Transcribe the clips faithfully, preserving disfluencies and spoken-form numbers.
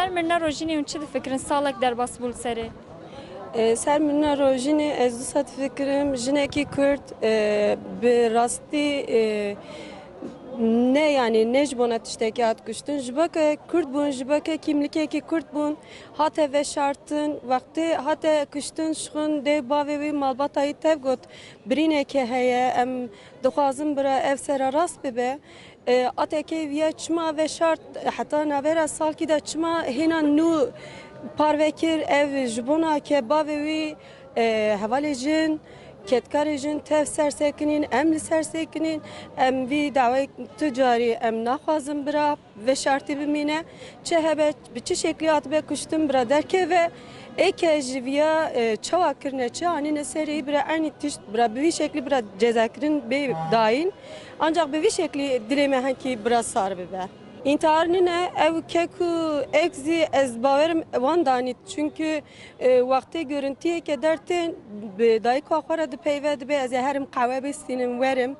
Mirina Rojînê hûn çi difikirin salek derbas bû li serê? E, ser mirina Rojînê ez wisa difikirim, jinekî Kurd, e, bi rastî, e, ne, yanî ne ji bona tiştekî hat kuştin. Ji bo ke Kurd bûn, ji bo ke kîmlikekî Kurd bûn, hate veşartin, wextê hate kuştin, ji xwin dê bavê wî malbata wî tev got, birîneke heye, em dixwazin bira ev sera rast bibe. E, atekê viya çima veşart, heta navbera salkî de çima hêna nû parve kir, ev ji bona ke bavê wî, e, hevalê jin, kedkarê jin tev ser sekinîn, em li ser sekinîn, em vî dawê tu carî em naxwazin bira veşartî bimîne. Çi hebe, bi çi şeklî hatibe kuştin bira derkeve. Êke ji viya, e, çawa kirine, çi anîne serê bira eynî tişt bira bi vî şeklî bira cezakirin bê dayîn. Ancak bi vî şeklî dilê me henkî bira sar bibe. Întihar nîne, ew kek û êk zî ez bawerim wan danît. Çünkü, e, wextê görüntiyê ke dertên bi dayika xwe re dipeyve dibe, ez ê herim qehwe bistînim werim.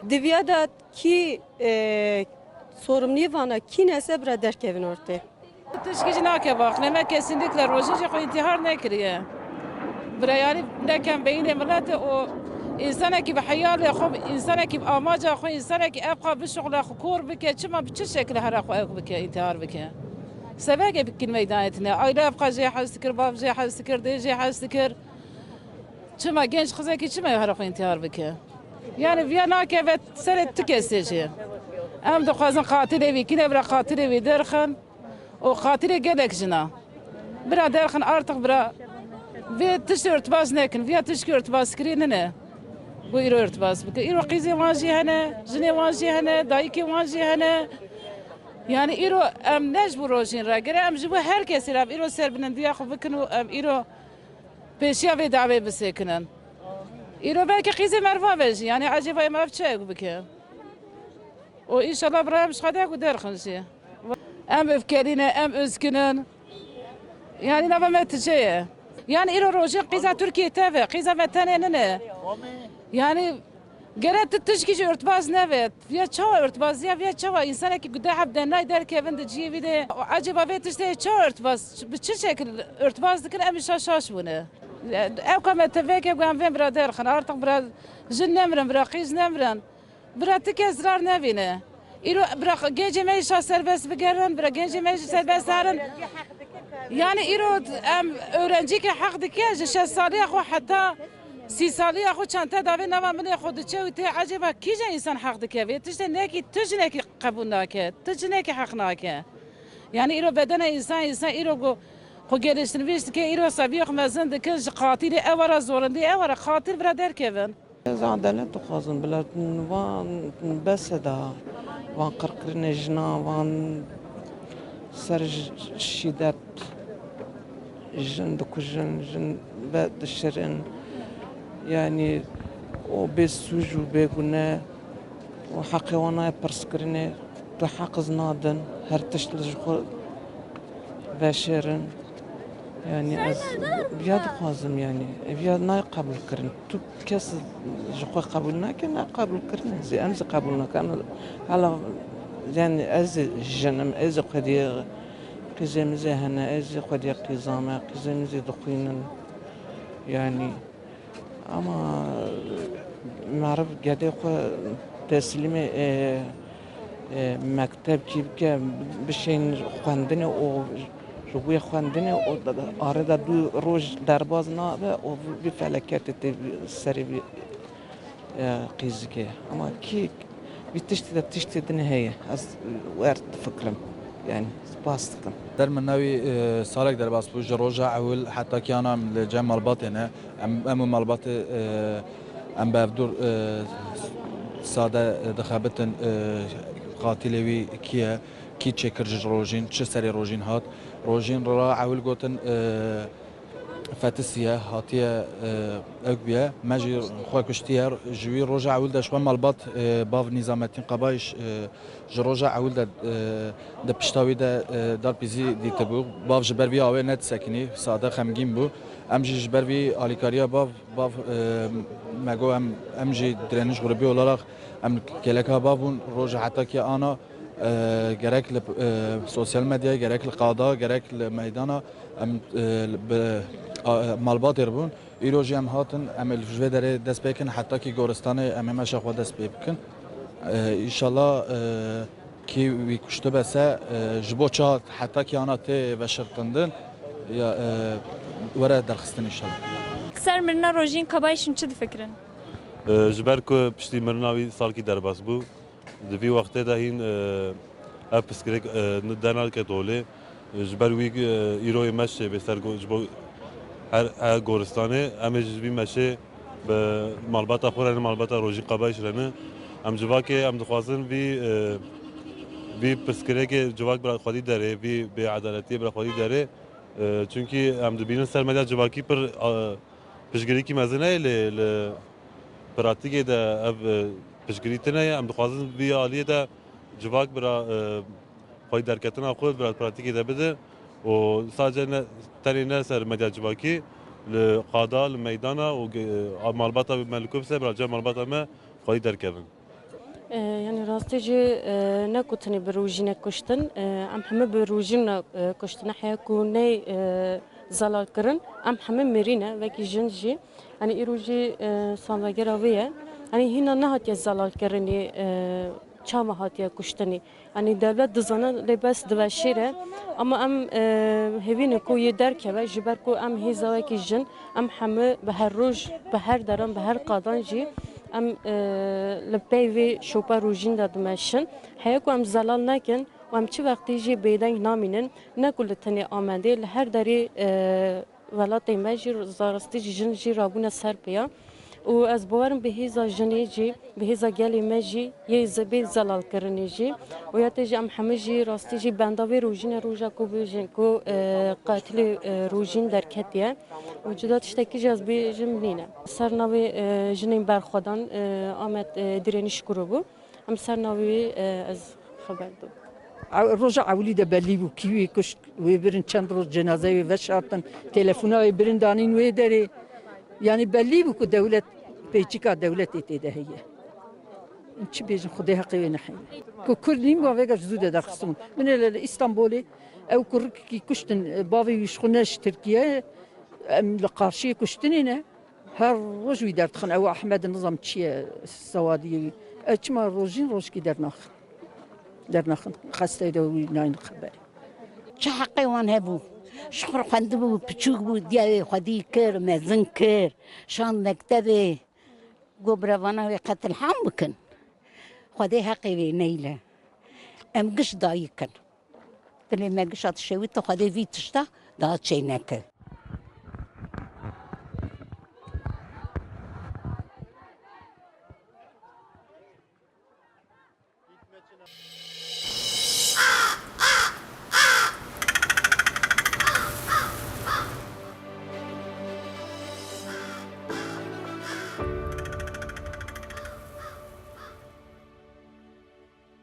Diviya de kî, e, sorumlî vana kî nese bira derkevin ortê. Tişkî jî nake baxne, me kesinlikle rojin jî xwe întihar nekiriye. Bira, yanî nekem beyînê milete û însanekî bi heyalê xwe, însanekî bi amaca xwe, însanekî ev xwe bişuxle, xwe kor bike, çima, bi çi şekilî here xwe ew bike, întihar bike? Sevegê bi kîl meydanê tine. Aile ev xwe jê hez dikir, bav jê hez dikir, dê jê hez dikir. Çima genç xizekî çima here xwe întihar bike? Yanî viya nakeve serê tu kesê jî. Em dixwazin qatilê wî kîne, bira qatilê wî derxin. O qatilê gelek jina. Bira derxin artık bira. Vê tiştê örtbas nekin. Viya tişkî örtbas kirî nine. Bu îro örtbas bike. Îro qîzê wan jî hene, jinê wan jî hene, dayikê wan jî hene. Yani îro em ne ji bu rojîn re. Gere em ji bu her kesî re em îro serbilindiya xwe bikin û em îro pêşiya vê dawê bisekinin. Îro belkî qîzê meriva ve jî. Yani ecêba em ev çi ew bike? O înşallah bira em ji xwe de ku derxin jî. Em öfkelî ne, em üzgün in. Yani nava me tije ye. Yani îro rojê qîza Tirkiyê teve, qîza me tenê nine. Yani gere tu tişkî jî örtbas neve. Ya çawa örtbas, ya, ya çawa însanekî gude heb de nay derkevin di ciyê vî de. Ecêba vê tiştê çawa örtbas, bi çi şekil örtbas dikin, em îşa şaş bûne. Ew ka me teveke ku em vên bira derxin, artık bira jin nemirin, bira qîz nemirin. Bira ti kes zirar nevîne. Îro bira gencê me îşa serbest bigerin, bira gencê me jî serbest herin. Yani îro em öğrencîkê heq dike ji şeş saliya xwe heta sî saliya xwe çente davê nava milê xwe diçe û tê ecêba kîje însan heq dike vê tiştê nekî tu jinekî qebûl nake, tu jinekî heq nake. Yani îro bedena însan, însan îro ku xwe geliştirvîş dike, îro seviyê xwe mezin dikin, ji qatilê ew ara zorindî, ew ara qatil bira derkevin. Ez edalet dixwazim, bila van bes e daha, van qirkirinê jinan, van ser ş-, şîdet, jin dikujin, jin ve dişirin. Yani o bê sûc û bê gune û heqê wan nayê pirskirinê, tu heq iz nadin, her tişt li ji xwe veşêrin. Yani ez viya dixwazim yani. Viya nayê qebûl kirin. Tu kes ji xwe qebûl nake, ne qebûl kirin. Zî em zî qebûl nakin. Hala yani ez zî jin im, ez zî xwediyê qîzê min zî hene, ez zî xwediyê qîza me, qîzê min zî dixwînin. Yani ama meriv gedê xwe teslîmê, e, e, mektebkî bike, bişên xwendinê û ji bo xwendinê û arê de du roj derbaz nabe û vî felaketê tê serê vî, e, qîzikê. Ama kî vî tiştî de tiştê din heye. Ez wer difikirim. Yani spas dikim. Der min newî, e, salek derbas bû. Ji roja ewil heta kiyana em li cem malbatê ne. Em, em û malbatê, e, em bi hevdûr, e, sade, e, dixebitin, e, qatilê wî kî ye, kî çêkir ji rojîn, çi serê rojîn hat. Rojîn ra ewil gotin, e, fetisiye, hatiye, e, ew bûye. Me jî xwe kuştiye. Ji wî roja ewil de ji xwe malbat, e, bav Nîzamettin Qabayîş, e, ji roja ewil de, e, di pişta wî de, e, darpîzî dîtibû. Bav ji ber vî awê nedisekinî, sade xemgîn bû. Em jî ji ber vî alîkariya bav, bav, e, me got em, em jî direnîş grubî olarak em geleka bav bûn. Roja heta ki ana E, gerek li, e, sosyal medyayê, gerek li qada, gerek li meydana em, e, bi, a, malbatê re bûn. Îro jî em hatin, em ê li ji vê derê dest pê kin, heta kî goristanê em ê meşa xwe dest pê bikin. E, înşallah, e, kî wî kuştibe se, e, ji bo çi hat, heta kî ana tê veşirtindin, ya, e, were derxistin înşallah. Ser mirina Rojîn Kabayî hûn çi difikirin? E, ji ber ku piştî mirina wî salkî derbas bû, di vî wextê de hîn, e, ev pirsgirêk, e, dernake tolê. E, ji ber wî, e, îroyê meşê bê ser go-, ji bo her, her goristanê, em ê ji vî meşê bi malbata xwe re ne, malbata Rojîn Kabayî re ne. Em civakê, em dixwazin vî, e, vî pirsgirêkê civak bira xwedî derê, vî bêedaletiyê bira xwedî derê. E, çunkî em dibînin ser medya civakî pir, e, piştgirîkî mezin heye, lê li pratîkê de ev, e, piştgirî tune ye. Em dixwazin vî aliyê de civak bira, e, xwedî derketina xwe bira pratîkê de bide û sadece ne, tenê ne ser medya civakî, li qada, li meydana û ge-, e, malbata me li ku bise bira cem malbata me xwedî derkevin. E, yanî rastî jî, e, ne ku tenê bi rojîne kuştin, e, em hemû bi rojîn re, e, kuştine. Heya ku ney, e, zelal kirin, em hemû mirî ne, wekî jin jî. Yanî îro jî, e, salvegera wê ye. Yanî hîna nehatiye zelal kirinî, e, çawa hatiye kuştinî. Yanî dewlet dizane lê bes diveşêre. Ama em, e, hêvî ne ku yê derkeve, ji ber ku em hêza wekî jin, em hemû bi her roj, bi her deran, bi her qadan jî em, e, li pey vê şopa rojîn de dimeşin. Heye ku em zelal nekin û em çi wextî jî bêdeng namînin, ne ku li tenê Amedê, li her derê, e, welatê me jî zarastî jî jin jî rabûne ser pêya. Û ez bawerim bi hêza jinê jî, bi hêza gelê me jî yê ze-, bê zelalkirinê jî. Û ya tê jî em hemû jî rastî jî benda vê rojîne, roja ku bêjin ku, e, qatilê, e, rojîn derketiye. Û cuda tiştekî jî ez bêjim nîne. Ser navê, e, jinên berxwedan, e, Amed, e, Direniş grûbû. Em ser navê wî, e, ez xeber dom. Ew, roja ewilî de bellî bû kî wê kuşt, wê birin çend roj cenazeyê wê veşartin, telefona wê birin danîn wê derê. Yanî bellî bû ku dewlet, pêçika dewletê tê de heye. Em çi bêjin, Xwedê heqê wê nehêle. Ku Kurd nîn, wan vêga ji zû de derxistibûn. Binêre li Îstanbulê ew kurikî kuştin, bavê wî ji xwe ne ji Tirkiye, em li qarşiyê kuştinê ne. Her roj wî derdixin, ew Ehmed nizam çi ye, sewadiyê wî. Ew çima rojîn rojkî dernaxin? Dernaxin. Xesteyê de wî nayne xeberê. Çi heqê wan hebû? Ji xwe xwendibû, piçûk bû, diyayê xwedî kir, mezin kir, şand mektebê. Got, bira vana wê qetilham bikin. Xwedê heqê wê neyle. Em giş dayik in. Dilê me gişa dişewite, Xwedê vî tişta daha çêneke.